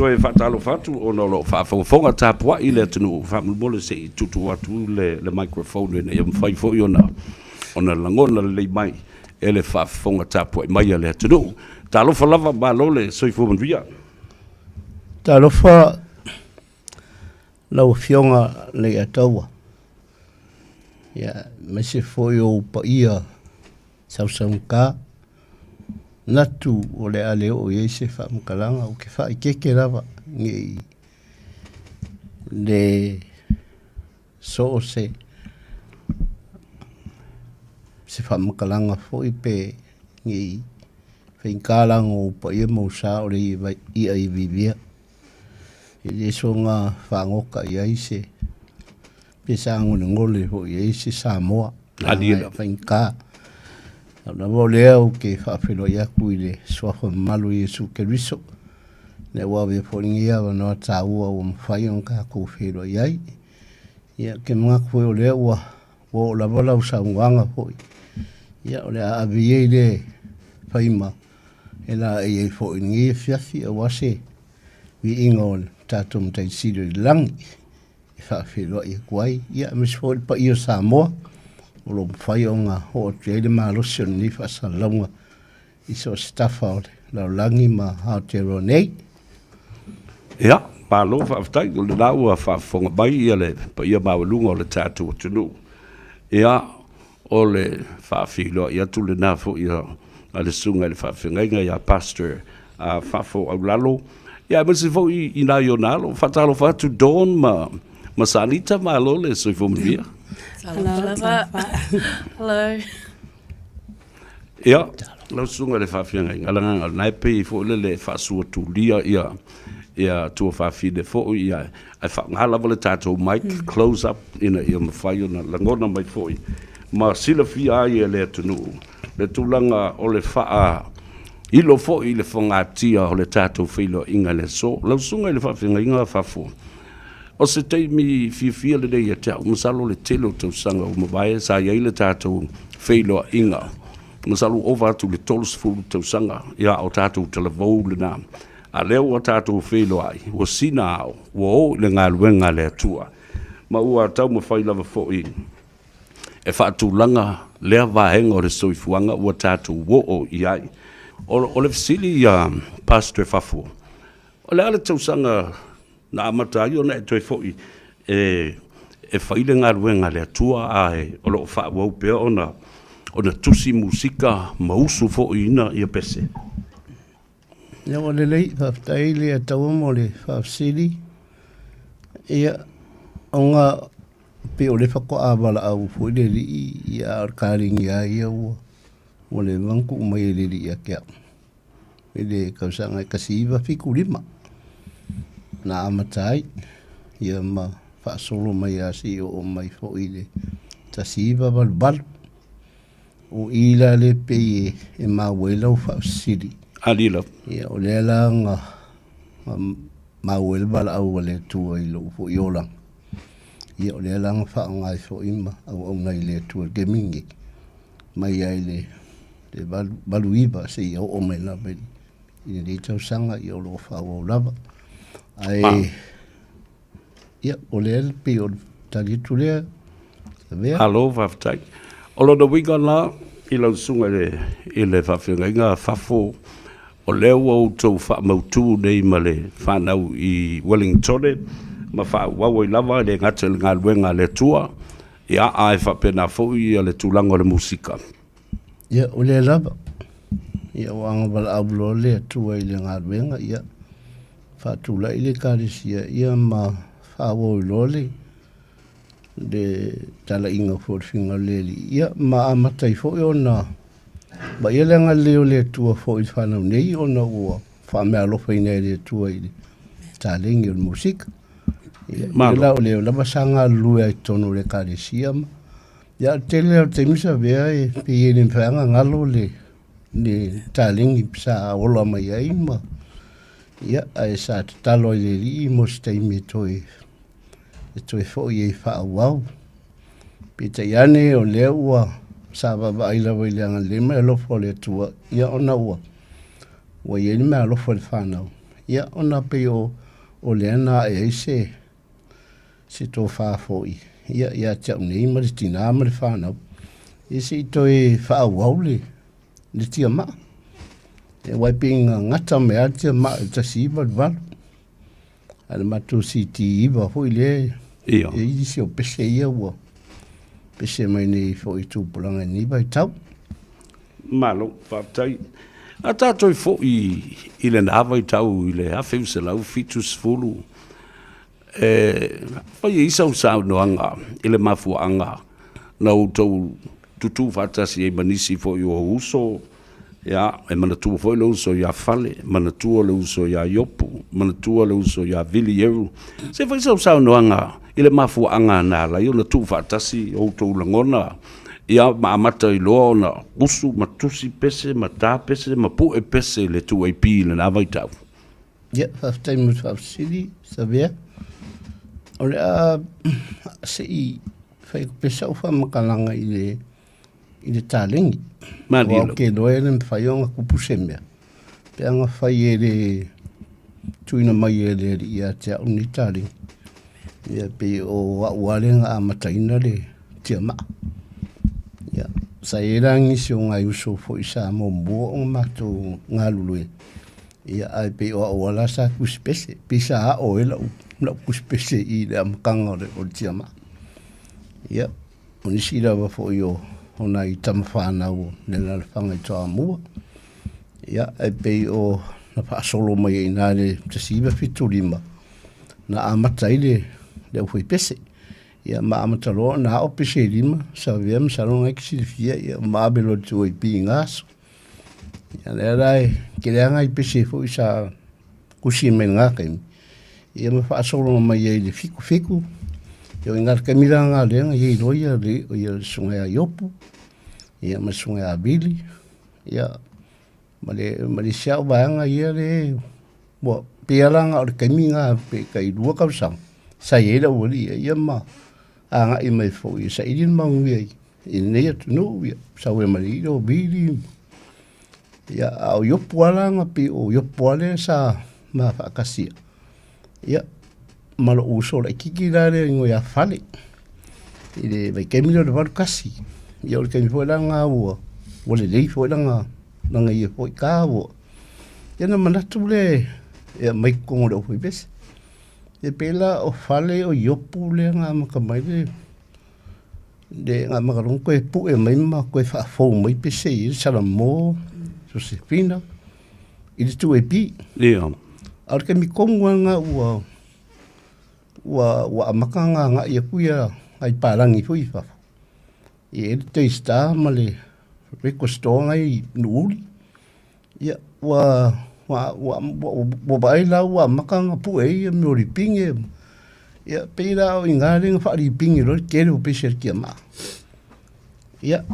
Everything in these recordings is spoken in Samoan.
Toe faatalofa atu ona o lo o faafogafoga tapuai le atunuu, faamolemole se i tuutuu atu le microphone ina ia mafai foi ona lagona lelei mai e le faafofoga tapuai mai a le atunuu. Talofa lava, malo le soifua manuia. Talofa lau Afioga Leiataua, ia, aemaise foi o ou paia sausaugata. Manatu o le a le oo i ai se faamatalaga, ou te faaeteete lava ne i le soo se se faamatalaga foi pe ne i faigata laga o ou paia ma ou sa o le i'a iviivia. E le soona fagota i ai se pe sagolegole foi i ai se Samoa leaga e faigata. Pau lava o lea ou te faafeiloai atu i le Suafa mamalu o Iesu Keriso, lea ua avea foi lenei avanoa taua ua mafai ona tatou feiloai ai. Ia, ou te manatu foi o lea ua oo lava lau saunoaga foi, ia o le a ave ia i le faima e laei ai foi i lenei afiafi aua se viiga o le tatou Matai Sili o i le lagi e faafeiloai atu ai, ia aemaise foi le paia o Samoa o lo o mafai ona oo atu i ai le malosi o lenei faasalalauga i so o se tafa o le lalolagi ma Aotearoa nei. Ia, malo faafetai, o lena ua faafofoga mai ia le paia maualuga o le tatou atunuu. Ia, o le faafeiloai atu lena foi a le susuga i le faafeagaiga ia Pastor Fafo Aulalo, ia aemaise foi i nai ona alo. Faatalofa atu Dawn ma Sanita, malo le soifua manuia. Hello. Ia, lau susuga i le faafeagaiga, leaga o lena e pei foi lele e faasuatulia ia tuafafine foi, ia, ae faaaoga lava le tatou mic close up ina ia mafai ona lagona mai foi ma silafia ai e le atunuu le tulaga o le faailo foi i le fogatia o le tatou feiloaiga i le aso. Lau susuga i le faafeagaiga Fafo, o se taimi fiafia lenei ia te au, masalo le tele o tausaga ua mavae sa i ai le tatou feiloaiga, masalo ua ova atu i le 30 tausaga, ia o tatou talavou lena. A lea ua tatou feiloai, ua sina ao, ua o i le galuega a le Atua, ma ua taumafai lava foi e faatulaga lea vaega o le soifuaga ua tatou oo i ai. O le fesili ia Pastor Fafo, o le a le tausaga na amata ai ona e toe foi e fai le galuega a le Atua ae o lo o faaauau pea ona tusi musika ma usu foi ina ia pese? Ia ua lelei, faafetai le Ataua mo le faafesili. Ia, ona pei o lea faatoa valaau foi le alii, ia a o le kalegi lava ia ua leva ona tuu mai e le alii ia te au i le tausaga e 1975 na amata ai, ia ma faasolo mai lava seia oo mai foi i le 1988. O i la lea pei e maua ai lau faafesili. Alila. Ia, o lea la na maua ai le valaau a le Atua i lou foi olaga. Ia, o lea la na faaaoga ai foi ma auauna i le Atua i le taimi lenei, mai lava i le 89 seia oo mai lava i lenei tausaga, ia o lo o faaauau lava. Ae, ia, o lea pei o le tali atu lea. Lavea. Malo faafetai. O lona uiga la i lau susuga i le faafeagaiga Fafo, o lea ua outou faamautu nei ma le fanau i Wellingtone ma faaauau ai lava e le gata i le galuega a le Atua, ia, ae faapena foi le tulaga o le musika. Ia, o lea lava. Ia, ua agavalaau loa le Atua i le galuega, ia, faatulai le Ekalesia, ia ma faaauau ai loa le le talaiga foi o le finagalo o le Alii, ia ma amata ai foi ona vaaia le agalelei o le Atua foi i le fanau nei ona ua faameaalofaina e le Atua i le taleni o le musika. Ia, Malo. la o lea lava sa galulue ai i totonu o le Ekalesia ma ia o le tele lava o taimi sa avea e pei e le mafai lava ona galo le le taleni sa ola mai ai ma ia ae sa tatalo ai i le Alii mo se taimi e toe e toe foi ai faaauau. Peitai ane o lea ua sa vaavaai lava i le agalelei ma le alofa o le Atua, ia ona ua i ai le meaalofa i le fanau. Ia, ona pei o, o lea na ae ai se, se tofa foi, ia, ia te au nei ma le tinā ma le fanau, ia se i toe faaauau le, le tiamaa. Ia, aua e pei na gata mai lava le tiamaa i le 1988. A le matou CT9 foi lea e i nisi o pese ia ua pese mai nei foi i tupulaga i lenei vaitau. Malo, faafetai. A tatou foi i lena vaitau i le 1970, e fai ai sau saunoaga i le mafuaaga na outou tutū faatasi ai ma nisi foi o ou uso, ia, e manatua foi le uso ia Fale, manatua le uso ia Iopu, manatua le uso ia Vili Eru. Se i fai sau saunoaga i le mafuaaga na ala ai ona tuufaatasi outou lagona, ia, ma amata ai loa ona usu ma tusi pese ma ta pese ma pue pese i le 2AP i lena vaitau. Ia, faafetai mo le faafesili, Savea. O le a se i fai atu pea sau faamatalaga i le i le taleni. Malie Aua ou te iloa e le mafai ona tupu se mea pe ana fai e le tuuina mai e le Alii ia te au lenei taleni. Ia pei o au lava lea na amataina le tiamaa. Ia, sa i ai la nisi o nai uso foi sa muamua ona matou galulue, ia ae pei o au lava la sa tusipese, pei sa ao ai lau, lau tusipese i le amataga o le, o le tiamaa. Ia, o nisi lava foi o, o nai tama fanau o le alaalafaga i Toamua. Ia, e pei o na faasolo mai ai i ina i le 1975, na amata ai le, le aufaipese. Ia ma amata loa ona ao pese e lima, Savea masalo na e te silafia, ia ma ave loa i le 2AP i na aso. Ia lea la e tele lava nai pese foi sa tusi mai i lena taimi, ia ma faasolo mai ai i le 77, ia o i ina le taimi la lena lea na i ai loa ia le ia le susuga ia Iopu, ia ma le susuga ia Vili, ia ma le ma le isi lava vaega ia le ua pei lava la na o le taimi lena pe tai 2 tausaga sa i ai le aualii ia ma agai mai foi e saili le manuia i lenei atunuu, ia sau ai ma le alii lea o Vili. Ia, a o Iopu lava la na pei o Iopu lava lea sa ma faatasi ai, ia, ma lou uso laitiiti la lea e igoa ia Fale i le vaitaimi lea o le 81. Ia o le taimi foi la lena ua lelei foi lana ia foi ta ua, ia ona manatu lea e aumai i totonu o le aufaipese. E pei la o Fale o Iopu lea na amata mai le le amata loa ona toe pue mai ma toe faafou mai pese ia, Salamo, Sosefina i le 2AP. Ia. A o le taimi tonu lava lena ua ua ua amata ona agai atu ia nai palagi foi i fafo i ai le Daystar ma le Record Store na i Nuuuli. Ia, ua, ua, ua, ua, ua vaai la ua amata ona pue ai ia mea o lipine. Ia, pei la o i ina lea na faalipine loa le tele o pese a le tiamaa. Ia,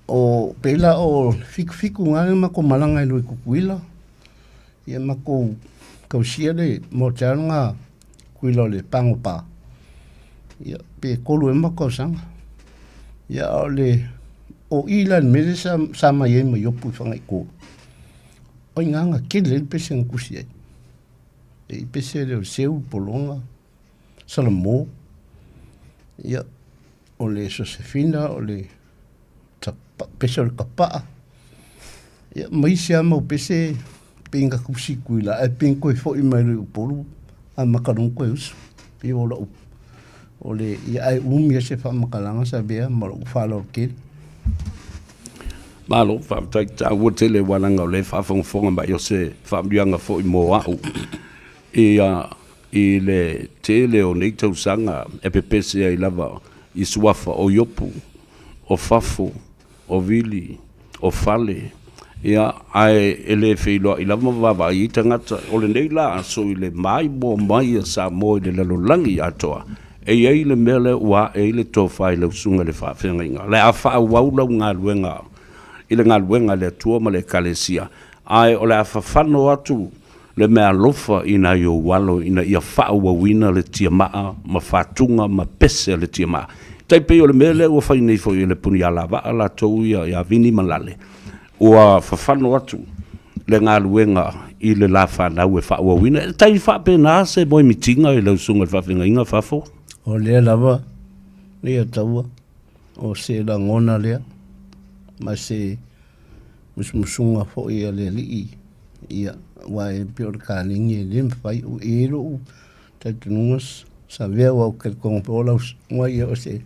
o, pei la o 77 na lea na matou malaga ai loa i Tutuila, ia matou tausia le motel lena Tutuila o le Pagopa. Ia, pe 3 ea ma tausaga. Ia, a o le, o i la i le mea lea sa, sa mai ai ma Iopu i Fagaitolu, o i ina na tele ai le pese na tusi ai. E i pese lea o le seu, pologa, salamo, ia, o le Sosefina, o le pese o le tapaa, ia ma isi lava mau pese pei na tusi Tutuila ae pei na toe foi mai loa i Upolu amata loa ona toe usu. Pei o lau, o le, ia ae umi lava se faamatalaga Savea ma lou faaaloalo tele. Malo faafetai, taua tele aua leaga o lea e faafogafoga mai o se faamanuiaga foi mo au ia i le tele o nei tausaga e pepese ai lava i suafa o Iopu, o Fafo, o Vili, o Fale, ia, ae e le feiloai lava ma vaavaai ai tagata. O lenei la aso i le maimoa mai a Samoa i le lalolagi atoa, e i ai le mea lea ua ae ai le tofa i lau susuga i le faafeagaiga, o le a faaauau lau galuega i le galuega a le Atua ma le Ekalesia, ae o le a fafano atu le meaalofa i nai ou alo ina ia faaauauina le tiamaa ma fatuga ma pese a le tiamaa. E tai pei o le mea lea ua fai nei foi e le Punialavaa latou ia ia Vini ma Lale, ua fafano atu le galuega i le la fanau e faaauauina. E tai faapena se moemitiga i lau susuga i le faafeagaiga Fafo? O lea lava ia taua o se lagona lea ma se musumusuga foi a le Alii, ia, aua e pei o le kalegi e le mafai, e i ai lou talitonuga Savea aua ou te talitonu foi o lau susuga ia o se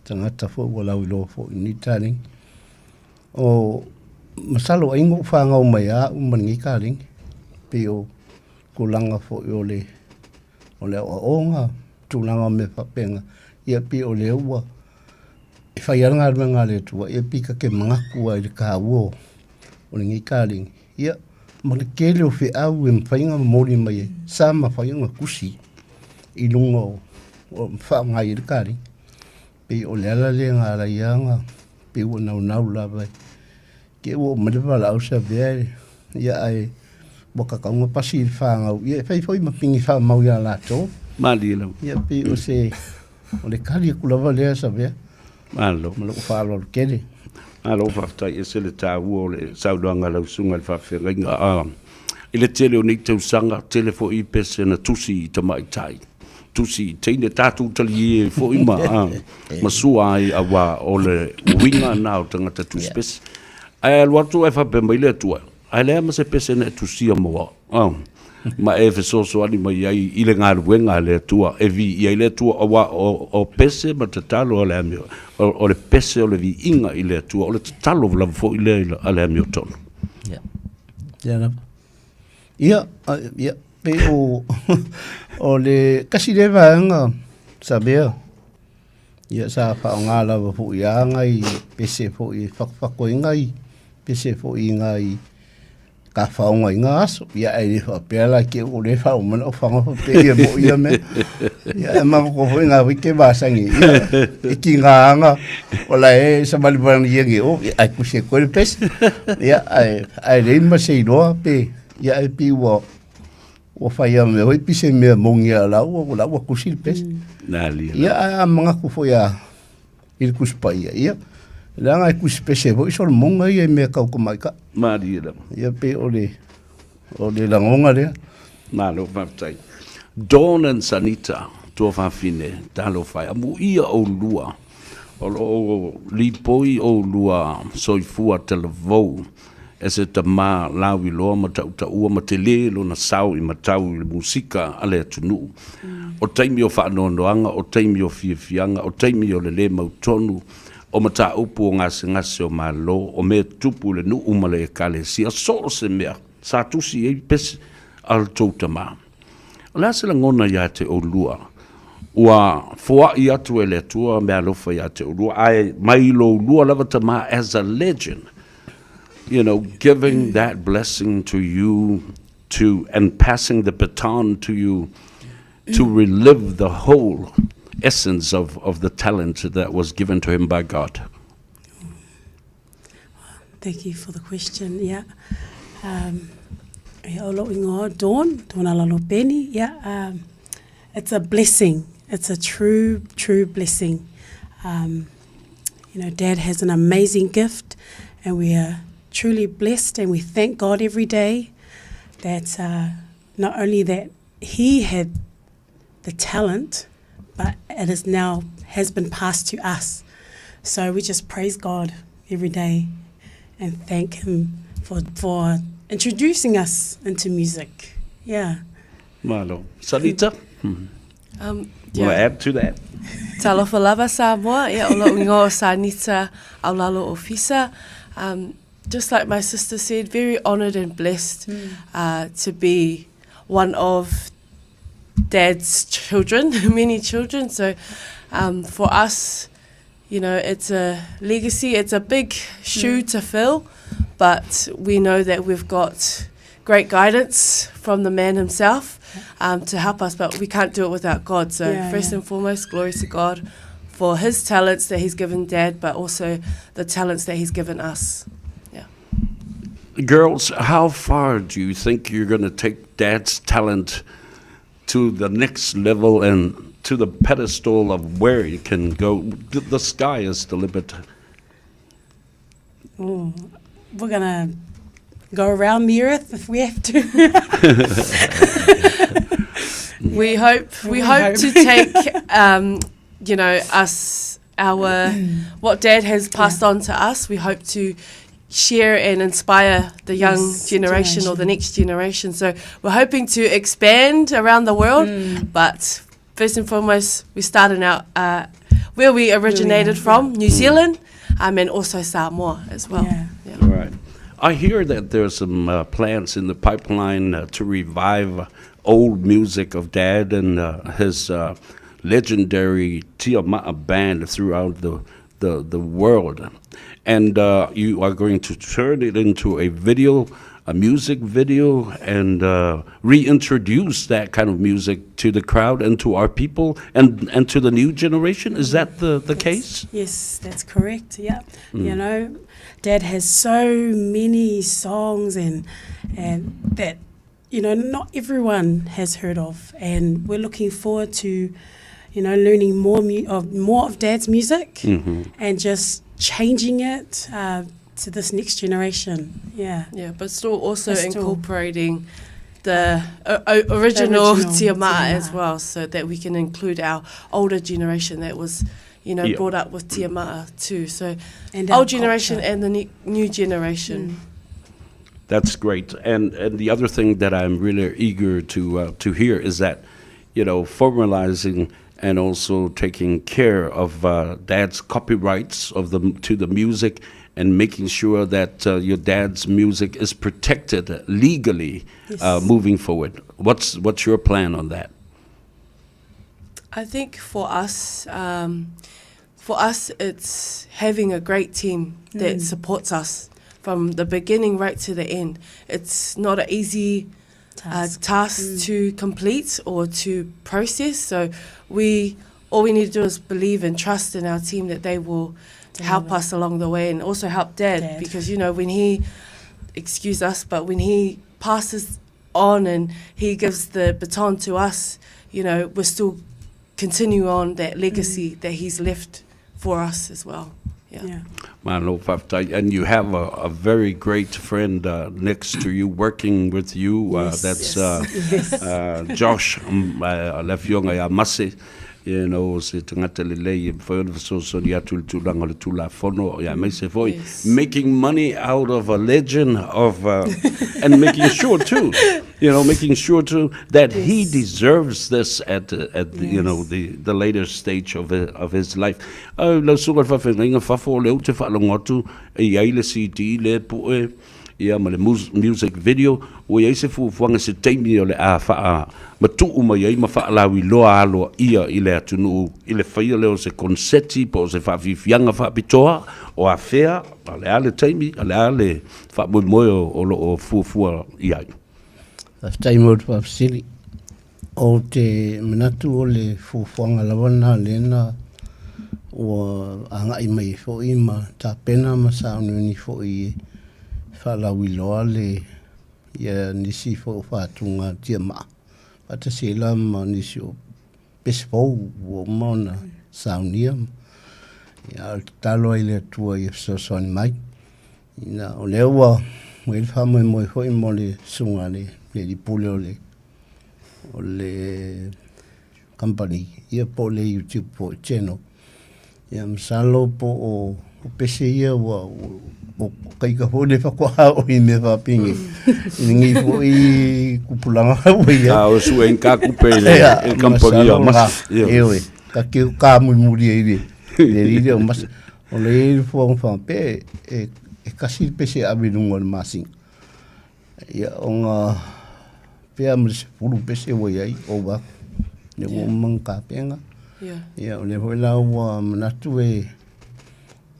tagata foi ua lauiloa foi i lenei kalegi. O masalo ai na ou fanau mai lava au ma lenei kalegi, pei o tulaga foi o le o le aoaoga, tulaga o mea faapena, ia pei o lea ua e fai lava le galuega a le Atua, ia pei ta te manatu lava i le taua o lenei kalegi, ia ma le tele o feau e mafai ona momoli mai ai, sa mafai ona tusi i luga o faaaoga ai le kalegi. Pei o le ala lea na ala ai ona pei ua naunau lava te i ua oo mai le valaau Savea ia ae ua tatau ona pasi i le fanau, ia e fai foi ma pigi faamau ia latou. Malie lava. Ia pei o se o le tali atu lava lea Savea. Malo. Ma lou faaaloalo tele. Malo faafetai, ese le taua o le saunoaga a lau susuga i le faafeagaiga. A, i le tele o nei tausaga, tele foi pese na tusi i tamaitai, tusi i teine, tatou talie ai foi ma, a, ma sua ai aua o le uiga na o tagata tusi pese. Ae alu atu ae faapea mai le Atua, ae leai ma se pese na e tusia mo au. A, ma e fesoasoani mai ai i le galuega a le Atua, e viia ai le Atua, aua o, o pese ma tatalo a le amio, o, o le pese o le viiga i le Atua, o le tatalo lava foi lea a le amiotonu. Ia. Ia lava. Ia, ia, pei o, o le tasi lea vaega Savea, ia sa faaaoga lava foi a nai pese foi e fatofatoina ai nai pese foi i nai tafaoga i na aso. Ia ae le faapea la ke o le faauma mai lau faga faapea ia moʻi ia mea. Ia e mafaufau foi na foi ke masani. Ia e tiga ana o la e savalivali ia ni o ae tusi atu ai le pese. Ia ae ae leai ma se iloa pe ia ae pei ua ua fai a mea foi pei se mea moni a la ua la ua tusi le pese. Ia ae a manatu foi a i le Tusi Paia, ia, leaga e tusi pese foi Solomona ia i mea tau tamaitai. Malie lava. Ia pei o le, o le lagona lea. Malo faafetai. Dawn and Sanita, tuafafine, talofa e, amuia oulua, o lo o lipoi oulua soifua talavou e se tama lauiloa ma tautaua ma tele lona sao i matau i le musika a le atunuu. O taimi o faanoanoaga, o taimi o fiafiaga, o taimi o le lē mautonu, o mataupu o gasegase o Malo, o mea tutupu i le nuu ma le Ekalesia, so o se mea, sa tusi i ai pese a le tou tama. O le a se lagona iā te oulua ua foai atu e le Atua meaalofa iā te oulua, ae mai loulua lava tama as a legend, you know, giving that blessing to you to and passing the baton to you to relive the whole essence of, of the talent that was given to him by God? Thank you for the question. Yeah. Um, o lou ingoa Dawn, Dawn Alalo Penny. Yeah. Um, it's a blessing. It's a true, true blessing. Um, you know, Dad has an amazing gift, and we are truly blessed, and we thank God every day that uh, not only that he had the talent, but it is now has been passed to us. So we just praise God every day and thank him for, for introducing us into music. Yeah. Malo. Sanita? Um, yeah. Want to add to that? Talofa lava Samoa, ia o lou ingoa o Sanita Aulalo Ofisa. Um, just like my sister said, very honoured and blessed mm. uh, to be one of dad's children, many children. So um, for us, you know, it's a legacy, it's a big shoe mm. to fill, but we know that we've got great guidance from the man himself um, to help us, but we can't do it without God. So, yeah, first yeah. and foremost, glory to God for his talents that he's given Dad, but also the talents that he's given us. Yeah. Girls, how far do you think you're going to take Dad's talent to the next level and to the pedestal of where you can go? The sky is the limit. Oh, we're going to. Go around the earth if we have to. We hope we, we hope, hope to take you know us our what Dad has passed yeah. on to us. We hope to share and inspire the young yes, generation, generation, or the next generation. So we're hoping to expand around the world, mm. but first and foremost, we're starting out uh, where we originated from, New Zealand, um, and also Samoa as well. Yeah. yeah. All right. I hear that there's some uh, plans in the pipeline uh, to revive old music of Dad and uh, his uh, legendary Tiama'a band throughout the, the, the world. And uh, you are going to turn it into a video, a music video, and uh, reintroduce that kind of music to the crowd and to our people and, and to the new generation. Is that the, the case? Yes, that's correct. Yeah. Mm. You know, Dad has so many songs and, and that you know, not everyone has heard of, and we're looking forward to, you know, learning more mu- of more of Dad's music mm-hmm. and just changing it uh, to this next generation. Yeah. Yeah, but still also but still incorporating the uh, original, original Tiama'a as well, so that we can include our older generation that was, you know, yeah. brought up with Tiama'a too. So, and old generation culture. and the ne- new generation. Mm. That's great. And and the other thing that I'm really eager to uh, to hear is that, you know, formalizing and also taking care of uh, dad's copyrights of the to the music and making sure that uh, your dad's music is protected legally uh, yes. uh, moving forward. What's what's your plan on that? I think for us, um, for us, it's having a great team that mm. supports us from the beginning right to the end. It's not an easy task, uh, task mm. to complete or to process. So we all we need to do is believe and trust in our team that they will help us along the way and also help dad, dad because you know when he excuse us but when he passes on and he gives the baton to us you know we're still continue on that legacy mm. that he's left for us as well yeah. yeah. Malo faafetai. And you have a, a very great friend uh, next to you, working with you. Uh, yes, that's yes. Uh, yes. Uh, Josh um, uh, le afioga ia Mase. You know, se tagata lelei e mafai ona fesoasoani atu i le tulaga o le Tulafono, ia aemaise foi Yes. making money out of a legend of uh, and making sure too, you know, making sure too that he Yes. deserves this at at the, you know Yes. the the later stage of his, of his life. Au lau suka le faafeagaiga fafo o lea ou te faalogo atu e i ai le CD lea pue ia ma le music video ua i ai se fuafuaga se taimi o le a faamatuu mai ai ma faalauiloa aloaia i le atunuu i le faia lea o se koneseti po o se faafiafiaga faapitoa o afea, o le a le taimi, o le a le faamoemoe o lo o fuafua i ai. Faafetai mo le faafesili. Ou te manatu o le fuafuaga lava lena lea na ua agai mai ai foi ma tapena ma sauniuni foi e faalauiloa le ia nisi foi o faatuga tiamaa faatasi ai la ma nisi o pese fou ua uma ona saunia. Ia, a o le tatalo ai le Atua ia fesoasoani mai. Ina o lea ua ua i ai le faamoemoe foi mo le susuga a le alii pule o le o le company ia po o le YouTube foi channel. Ia masalo po o o pese ia ua o kaika foi le faatoa o i mea faapenge. I lenei foi kupulaga ua i ai. A o sue ka kupe i le Ia, i le company masalo a la, Masa. Ia. Eoe, ka keu ka mulimuli ai le le alii lea o Masa. O le i ai le fuaga faapea e e kasi le pese e ave i luga o le masina. Ia ona pea ma le 10 pese ua i ai over lea ua uma ona tapena. Ia o lea foi la ua manatu e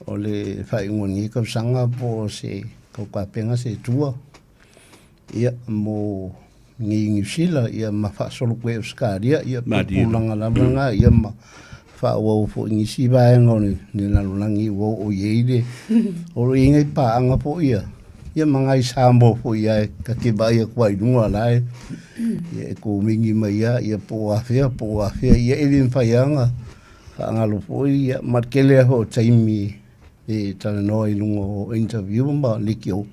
o le faaiuga o lenei tausaga po o se tau tapena se tour ia mo nei i Niu Sila ia ma faasolo koe i Ausetalia ia po o tulaga lava na ia ma faaauau foi i nisi vaega o le lalolagi ua oo i ai le o lo o i ai nai paaga foi ia ia ma nai Samoa foi ia ta te vaai atu lava i luga o la e ia e komeni mai lava ia po o afea po o afea ia e le mafai lava ona faagalo foi ia ma le tele lava foi o taimi e talanoa i luga o interview ma lekiō.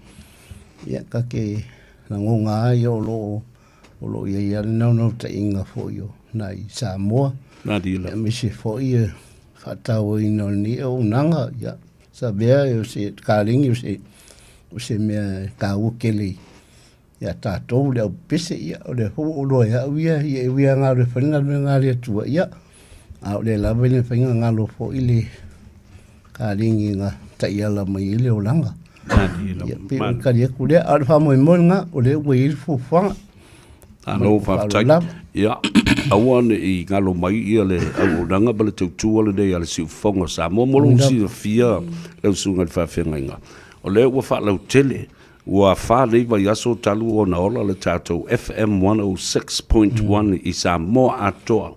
Ia, ka ke lagoga lava ia o lo o o lo o i ai lava le naunautaiga foi o nai Samoa, aemaise foi le faatauaina o lenei auaunaga. Ia, Savea o se kalegi o se o se mea e taua tele ia tatou le aupese, ia o lea foi ua ou iloa e au ia, ia e ui lava na o le fai le galuega a le Atua, ia, a o lea lava e le mafai ona galo foi le kalegi na taiala mai ai le olaga. Ia, pei o le tali atu lea, a o le faamoemoe lena, o lea ua i ai le fuafuaga. Malo faafetai. Ia, aua ne i galo mai ia le auaunaga ma le tautua lenei a le Siufofoga o Samoa. Mo lou silafia lau Susuga i le Faafeagaiga, o lea ua faalautele, ua fa nei vaiaso talu ona ola le tatou FM 106.1 i Samoa atoa,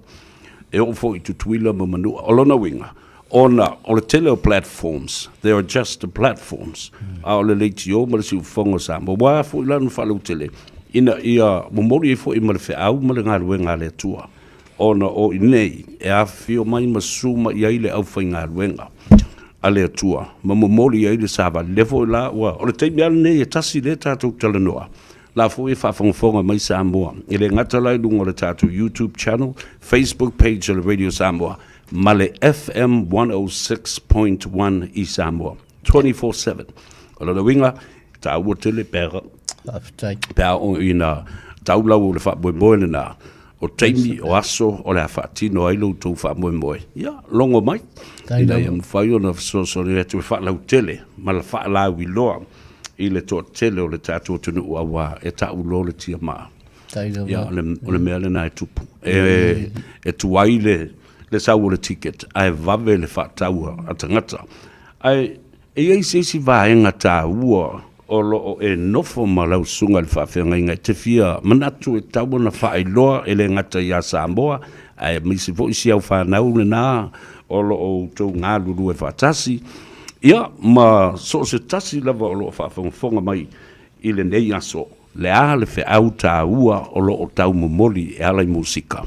e oo foi i Tutuila ma Manua. O lona uiga, ona o le tele o platforms, they are just the platforms, a o le leitio ma le siufofoga o Samoa, ua foi la ona faalautele, ina ia momoli ai foi ma le feau ma le galuega a le Atua, ona o i inei e afifio mai ma susu mai ai le aufaigaluega a le Atua ma momoli ai le savali. Lea foi la ua, o le taimi lava lenei e tasi lea tatou talanoa, la foi e faafogafoga mai Samoa, e le gata la i luga o le tatou YouTube channel, Facebook page o le Radio Samoa, ma le FM 106.1 i Samoa, 24/7. O lona uiga, e taua tele pe a, Faafetai. pe a oo ina tau lau o le faamoemoe lena, o taimi, o aso o le a faatino ai lo outou faamoemoe, ia, logo mai, ina ia mafai ona fesoasoani atu e faalautele ma le faalauiloa i le toatele o le tatou atunuu, aua e tau loa le tiamaa. Ia, o le mea lena e tupu. E tuai le sau o le ticket, ae vave le faatau a tagata. Ae e i ai se isi vaega taua o lo o e nofo ma lau susuga i le faafeagaiga e te fia manatu e tatau ona faailoa e le gata ia Samoa, ae aemaise foi si au fanau lena o lo o outou galulue faatasi, ia, ma so o se tasi lava o lo o faafogafoga mai i lenei aso. Le a le feau taua o lo o taumomoli e ala i musika?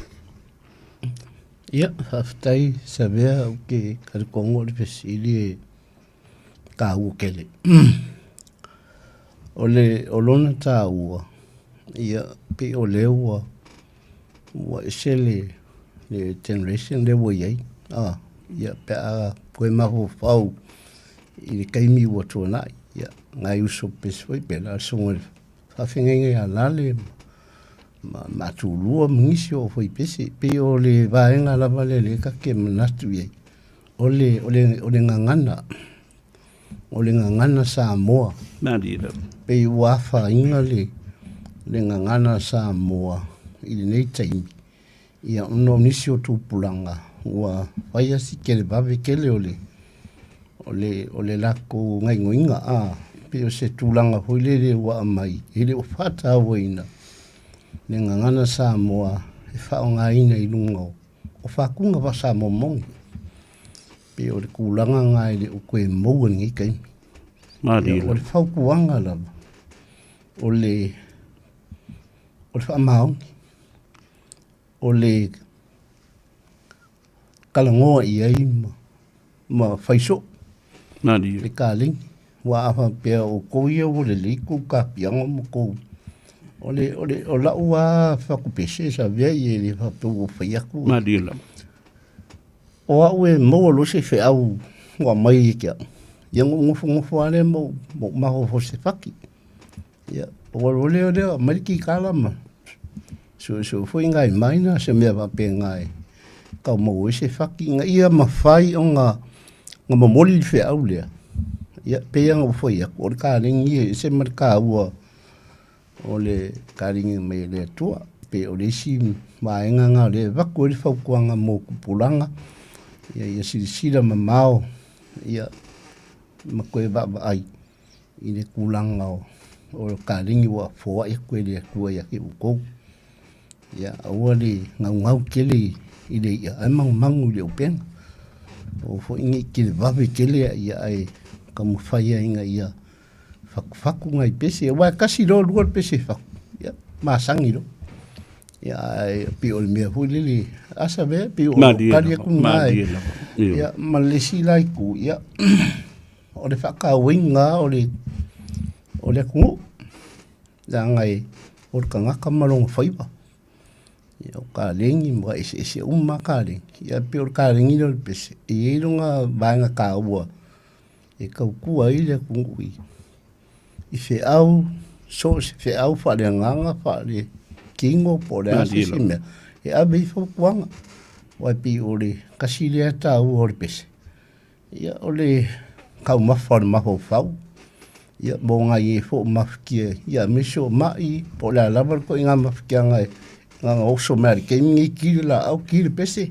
Ia, faafetai Savea, ou te talitonu o le fesili e taua tele. O le, o lona taua, ia, pei o lea ua, ua ese le, le generation lea ua i ai, a, ia, pe a toe mafaufau i le taimi ua tuanai, ia, nai uso pese foi pe la susuga i le faafeagaiga ia Lale ma Matulua ma nisi o foi pese. Pei o le vaega lava lea lea ta te manatu i ai, o le, o le, o le gagana, o le gagana Samoa. Pei ua afaina le, le gagana Samoa i lenei taimi, Ia, ona o nisi o tupulaga ua fai lava si televave tele o le, o le, o le latou gaoioiga, a, pei o se tulaga foi lele ua aumai, e le o faatauaina le gagana Samoa e faaaogaina i luga o, o faatuga faa-Samoa moni. Pei o le tulaga lena e le o toe maua i lenei taimi. Malie. O le fautuaga lava, o le, o le faamaoni. O le talanoa i ai ma, ma fai soo le kalegi. Aua a faapea o outou ia ua lelei tou tapiaga ma tou, o le, o le, o lau lava fatupese sa avea ia e le faapea ua fai atu. Malie lava. O au e maua loa se feau ua aumai ia te au, ia ona ou nofonofo lava lea ma ou mafaufau i se fati. Ia, ua alu lea lea, aumai le kikala ma suesue foi nai maina, se mea faapena e tau maua ai se fati ina ia mafai ona momoli le feau lea. Ia, pei lava ona ou fai atu, o le kalegi e ese ma le taua o le kalegi mai e le Atua. Pei o le isi vaega lena o lea e avatu ai le fautuaga mo tupulaga, ia silasila mamao, ia, ma toe vaavaai i le tulaga o le kalegi ua foai atu e le Atua ia te outou. Ia aua le naunau tele i le i'a ae magumagu i le upega. Aua foi ne i televave tele ia ae taumafai ai ina ia fatufatu nai pese. Aua e tasi loa lua le pese e fatu, ia masani loa. Ia ae pei o le mea foi lele, asa mea pei o tali atu lena. Ia ma le isi la itu, ia o le faatauaina o le atunuu. Leaga e o le tagata ma lona faiva. Ia, o kalegi ma eseese uma lava kalegi. Ia pei o le kalegi lea o le pese, e i ai lona vaega taua e tautua ai le atunuu i i feau, so o se feau faaleagaga, faaletino po o le a se isi mea, e ave ai fautuaga. Aua e pei o le tasi lea taua o le pese, Ia, o le taumafa o le mafaufau, ia, mo nai e foi o mafatia, ia, aemaise o mai, po o le a lava le ituaiga mafatiaga e na ona oso mai lava i le taimi lenei, ki le laau, ki le pese.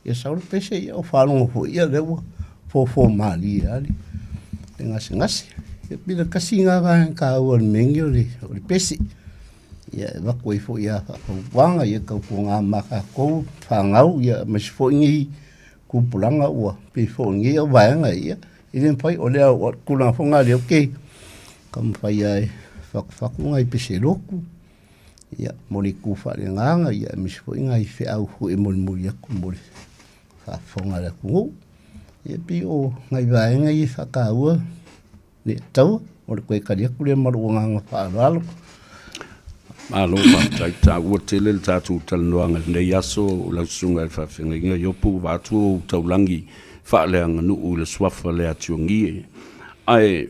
Ia sau le pese, ia ua faalogo foi, ia lea ua fofo malie lava le gasegase. Ia pei o le tasi lena vaega taua o le mea lenei o le pese. Ia e avatu ai foi lava faafautuaga, ia tautuana ma tatou fanau, ia aemaise foi nei tupulaga ua pei foi o lenei vaega ia, e le mafai, o lea o le tulaga foi lena o lea ou te taumafai lava e fatufatu nai pese lotu, ia, mo le itu faaleagaga, ia aemaise foi nai feau foi e molimoli atu mo le faafofoga a le atunuu. Ia pei o nai vaega ia e faataua le taua, o le toe tali atu lea ma lou agaga faaaloalo. Malo faafetai, taua tele le tatou talanoaga i lenei aso lau susuga i le faafeagaiga Iopu vaeatu ou taulagi faaleaganuu i le suafa le Atiogie. Ae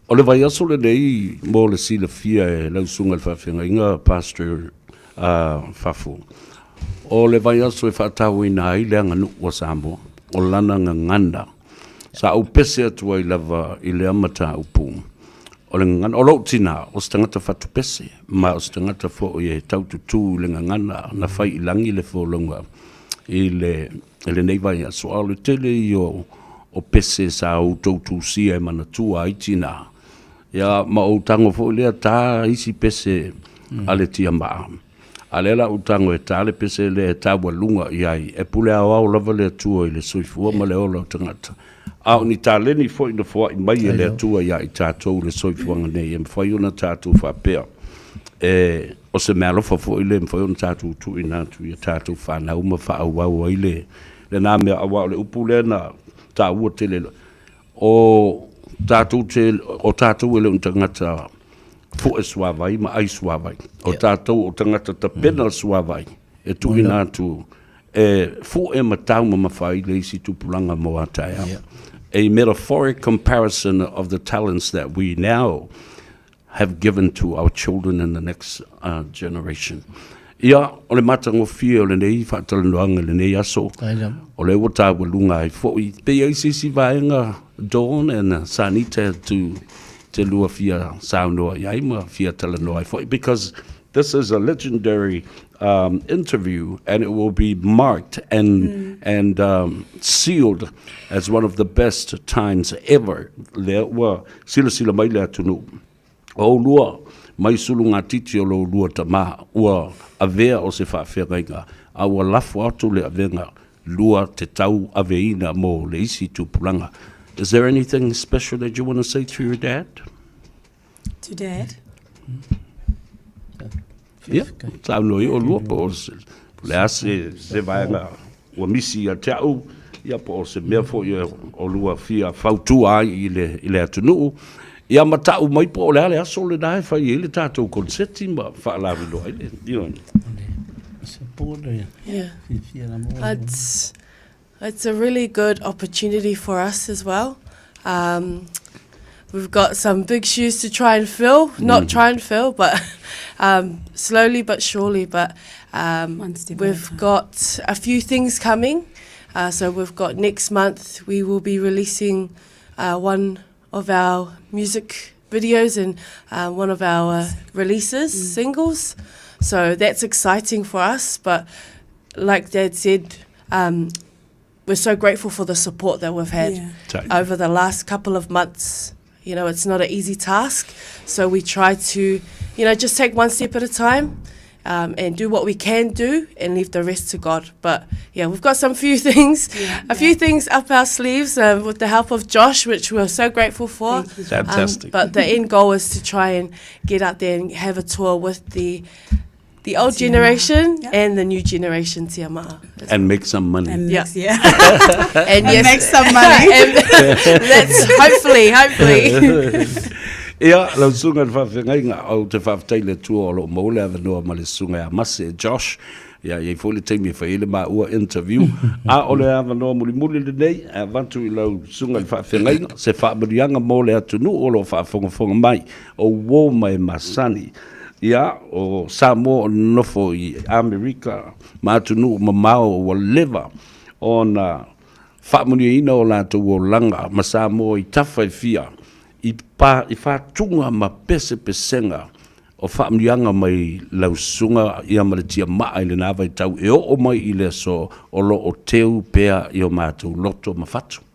o le vaiaso lenei mo le silafia e lau susuga i le faafeagaiga Pastor Fafo, o le vaiaso e faatauaina ai le aganuu a Samoa, o lana gagana. Sa ou pese atu ai lava i lea mataupu, o le gagana, o lou tina, o se tagata fatu pese, ma o se tagata foi e taututu i le gagana na fai i lagi le folauga i le, i lenei vaiaso. A o le tele ia o, o pese sa outou tusia e manatua ai tina, ia ma ou tago foi lea ta isi pese a le tiamaa. A lea la ua tago e ta le pese lea e taualuga i ai, e pule aoao lava le Atua i le soifua ma le ola o tagata. A o ni taleni foi na foai mai e le Atua ia i tatou i le soifuaga nei, e mafai ona tatou faapea, e, o se meaalofa foi lea e mafai ona tatou tuuina atu i a tatou fanau ma faaauau ai le, lena mea, aua o le upu lea na taua tele, O tatou te, o tatou e le o ni tagata fue suavai ma ai suavai. O tatou o tagata tapena suavai e tuuina atu e fue ma taumamafa ai le isi tupulaga mo a taeao. A metaphoric comparison of the talents that we now have given to our children in the next uh, generation. Ia, o le matagofie o lenei faatalanoaga i lenei aso, o lea ua taualuga ai foi, pe i ai se isi vaega Dawn and Sanita to te lua fia saunoa i ai ma fia talanoa ai foi, because this is a legendary um, interview and it will be marked and, mm. and um, sealed as one of the best times ever. Lea ua Silasila mai le atunuu, o oulua mai sulugatiti o lo oulua tama, ua avea o se faafeagaiga, a ua lafo atu le avega lua te tau aveina mo le isi tupulaga. Is there anything special that you want to say to your dad? To dad? Ia, saunoa i oulua po o se, po le a se, se vaega ua misi ia te au, ia po o se mea foi o oulua fia fautua ai i le, i le atunuu. Ia ma tau mai po o le a le aso lena e fai ai le tatou konseti ma faalaviloa ai le, you know. Yeah. It's, It's a really good opportunity for us as well. Um, we've got some big shoes to try and fill, not mm. try and fill, but um, slowly but surely. But um, we've got a few things coming. Uh, so we've got next month we will be releasing uh, one of our music videos and uh, one of our releases, mm. singles. So that's exciting for us. But like Dad said, um, we're so grateful for the support that we've had yeah. over the last couple of months. You know, it's not an easy task. So we try to, you know, just take one step at a time. Um, and do what we can do and leave the rest to God. But yeah, we've got some few things, yeah, a yeah. few things up our sleeves um, with the help of Josh, which we're so grateful for. Um, Fantastic. Um, but the end goal is to try and get out there and have a tour with the the old generation yeah. and the new generation tiamaa. And make some money. And yeah. yeah. and, yes, make some money. and that's hopefully, hopefully. Ia, lau susuga i le faafeagaiga, ou te faafetai i le Atua o lo o maua le avanoa ma le susuga ia Mase, Josh. Ia, e i ai foi le taimi e fai ai le maua interview. A o le avanoa mulimuli lenei, e avatu i lau susuga i le faafeagaiga se faamanuiaga mo le atunuu o lo o faafogafoga mai, o uo ma e masani. Ia, o Samoa o nonofo i Amerika ma atunuu mamao ua leva ona faamanuiaina o latou olaga ma Samoa i tafa e fia i pa, i fatuga ma pesepesega o faamanuiaga mai lau susuga ia ma le tiamaa i lena vaitau e oo mai i le aso o lo o teu pea i o matou loto ma fatu.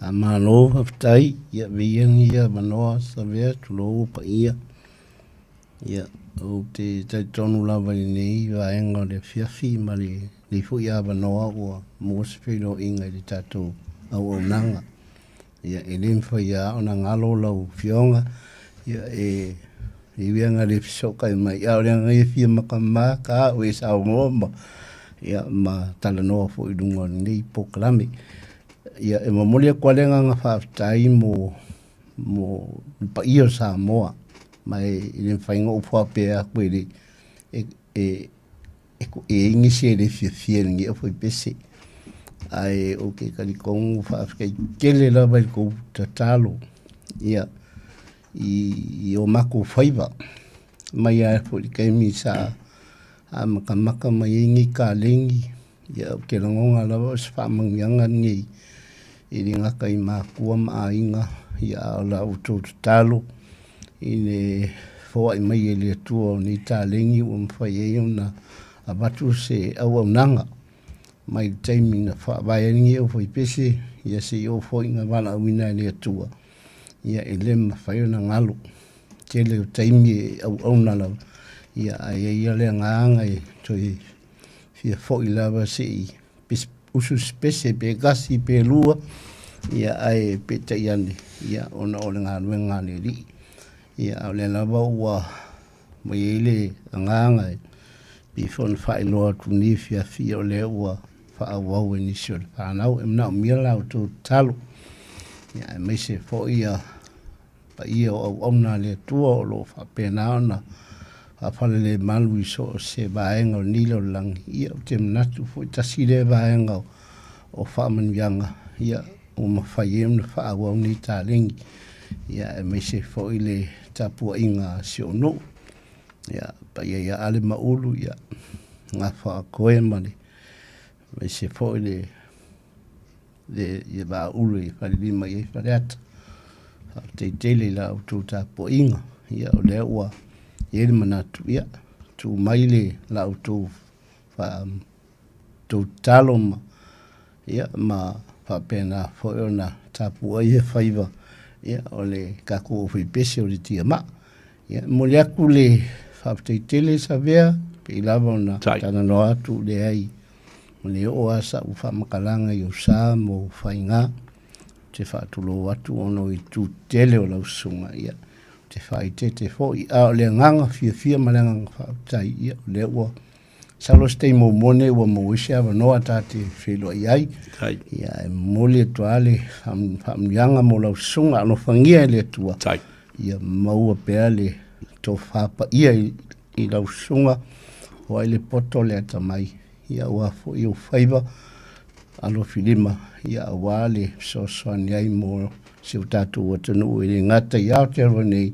Faamalo faafetai, ia viia lenei avanoa Savea, tulou paia. Ia, ou te talitonu lava i lenei vaega o le afiafi ma lenei foi avanoa ua maua se feiloaiga i le tatou auaunaga. Ia, e le mafai lava ona galo lau Afioga, ia, e ui lava ina le fesootai mai, a o le agaga ia e fia matamata au e saunoa ma, ia, ma talanoa foi i luga o lenei polokalame. Ia, e momoli atu lava le agaga faafetai mo mo le paia o Samoa, ma e le mafai ona ou faapea atu e le e, e, e, e i ai nisi e le fiafia i lenei aufaipese. Ae ou te talitonu faafetai tele lava i le tou tatalo ia i, i o matou faiva mai lava foi i le taimi sa amatamata mai ai nei kaleni. Ia, ou te lagona lava o se faamanuiaga lenei e le gata i matua ma aiga, ia a o la outou tatalo i le foai mai e le Atua o nei taleni ua mafai ai ona avatu se auaunaga mai le taimi na faavae ai lenei aufaipese, ia se i oo foi ina valaauina e le Atua, ia e le mafai ona galo. Tele o taimi e auauna lava, ia ae i ai lava le agaga e toe fia foi lava se i usu se pese pe tasi pe lua, ia ae peitai ane, ia ona o le galuega a le Alii. Ia a o lea lava ua ua i ai le agaga e pei foi ona faailoa atu i lenei afiafi, ia o lea ua faaauau e nisi o le fanau. E manaomia la outou tatalo, ia aemaise foi ia paia o auauna a le Atua o lo o faapena ona faafalelemalu i so o se vaega o lenei lalolagi, ia ou te manatu foi tasi lea vaega o faamanuiaga ia ua mafai ai ona faaauau nei taleni, ia aemaise foi le tapuaiga a si ou nuu, ia paia ia Ale ma Ulu, ia Gafa Koe ma le aemaise foi le le ia Vaaulu e falelima i ai Faleata. Faafetai tele i la outou tapuaiga. Ia o lea ua i ai le manatu, ia tuu mai le la outou fa tou tatalo ma ia ma faapena foi ona tapuai ia faiva ia o le tatou aufaipese o le tiamaa. Ia e momoli atu le faafetai tele Savea pei lava ona talanoa atu leai Ua le oo lava sau faamatalaga i ou sa ma ou faiga. Ou te faatulou atu ona o itu tetele o lau susuga, ia, ou te faaeteete foi. A o le agaga fiafia ma le agaga faafetai, ia, o lea ua, masalo o se taimi muamua lenei ua maua ai se avanoa ta te feiloai ai. Ia, ae momoli atu lava le faamanuiaga mo lau susuga. Alofagia e le Atua, ia maua pea le tofa paia i lau susuga, o ai le poto le atamai, ia aua foi ou faiva alofilima, ia aua le fesoasoani ai mo si o tatou atunuu e le gata i Aotearoa nei,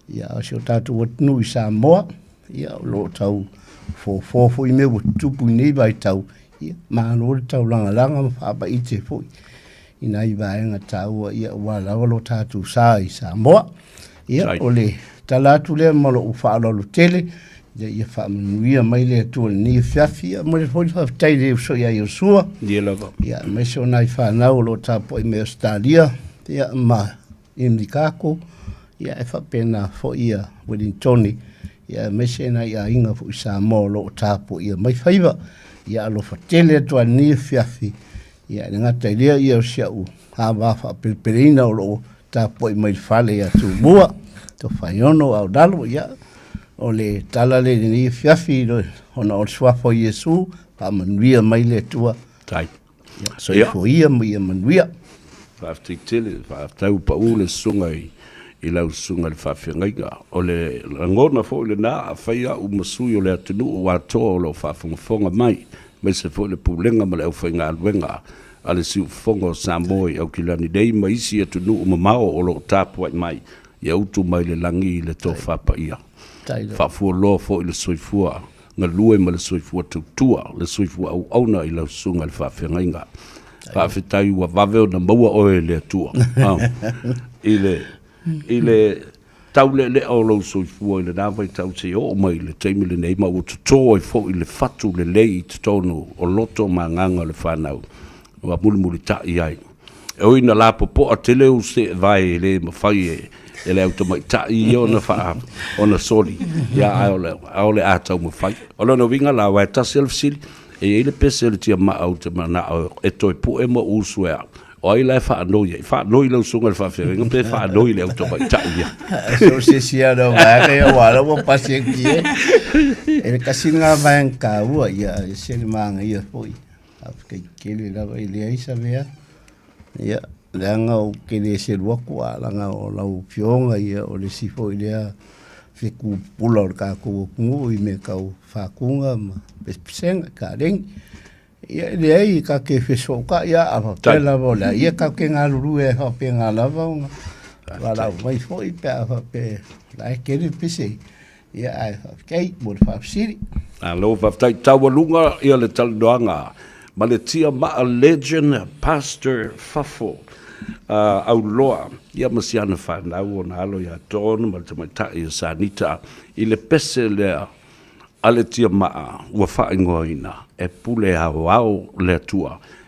ia a o si o tatou atunuu i Samoa, ia o lo o tau fofo foi mea ua tutupu i nei vaitau, ia malo le taulagalaga ma faamaite foi i nai vaega taua ia aua lava lo tatou sa i Samoa. Ia, o le tala atu lea ma lou faaaloalo tele, ia, ia faamanuia mai le Atua i lenei afiafi. Ia, momoli foi le faafetai i le uso ia Iosua. Ia lava. Ia, aemaise o nai fanau o lo o tapuai mai Ausetalia, ia, ma Imikako, ia, e faapena foi ia Welintone, ia, aemaise nai aiga foi i Samoa o lo o tapuaia mai faiva. Ia alofa tele atu lava i lenei afiafi. Ia, e le gata i lea, ia, o si au ava faapelepeleina o lo o tapuai mai le fale ia Tumua, Tofaeono, Aolalo, ia, o le tala lea i lenei afiafi, ona o le suafa o Iesu, faamanuia mai le Atua. Tai. Ia, soifua ia ma ia manuia. Faafetai tele, faafetai ua pau le susuga i, i lau susuga i le faafeagaiga. O le lagona foi lena, afai au ma sui o le atunuu atoa o lo o faafogafoga mai, aemaise foi le Pulega ma le aufaigaluega a le Siufofoga o Samoa i Aukilani nei ma isi atunuu mamao o lo o tapuai mai, ia utu mai le lagi i le tofa paia. Faafualoa foi le soifua galue ma le soifua tautua, le soifua auauna i lau susuga i le faafeagaiga. Faafetai ua vave ona maua oe e le Atua i le, i le taulealea o lou soifua i lena vaitau seia oo mai i le taimi lenei, ma ua toto ai foi le fatu lelei i totonu o loto ma agaga o le fanau ua mulimulitai ai. E ui ina lapopoa tele ou seevae e le mafai e, e le au tamaitai ia ona faa, ona soli, ia ae o le, ae o le a taumafai. O lona uiga la, aua e tasi lava le fesili, e i ai le pese o le tiamaa ou te manao e toe pue ma ou usu e au. O ai la e faanoi ai? Faanoi lau susuga i le faafeagaiga pe faanoi i le au tamaitai ia? So se sia no vaega ia ua ala ua pasi atu i ai. E le tasi lena vaega taua ia e se le manaia foi. Faafetai tele lava e leai sa mea. Ia, leaga ou te le selu atu a leaga o lau afioga ia o le isi foi lea fetu pupula o le tatou atunuu i mea tau faatuga ma pesepesega, kaleni. Ia e leai ta te fesootai a a faapea lava o le a ia tatou te galulue ai faapena lava ona valaau mai foi pe a faapea o la e tele pese. Ia ae faafetai mo le faafesili. Malo faafetai. Taualuga ia le talanoaga ma le Tiamaa Legend Pastor Fafo Auloa ia ma si ana fanau ona alo ia Don ma le tamaitai ia Sanita i le pese lea a le Tiamaa ua faaigoaina e pule aoao le Atua.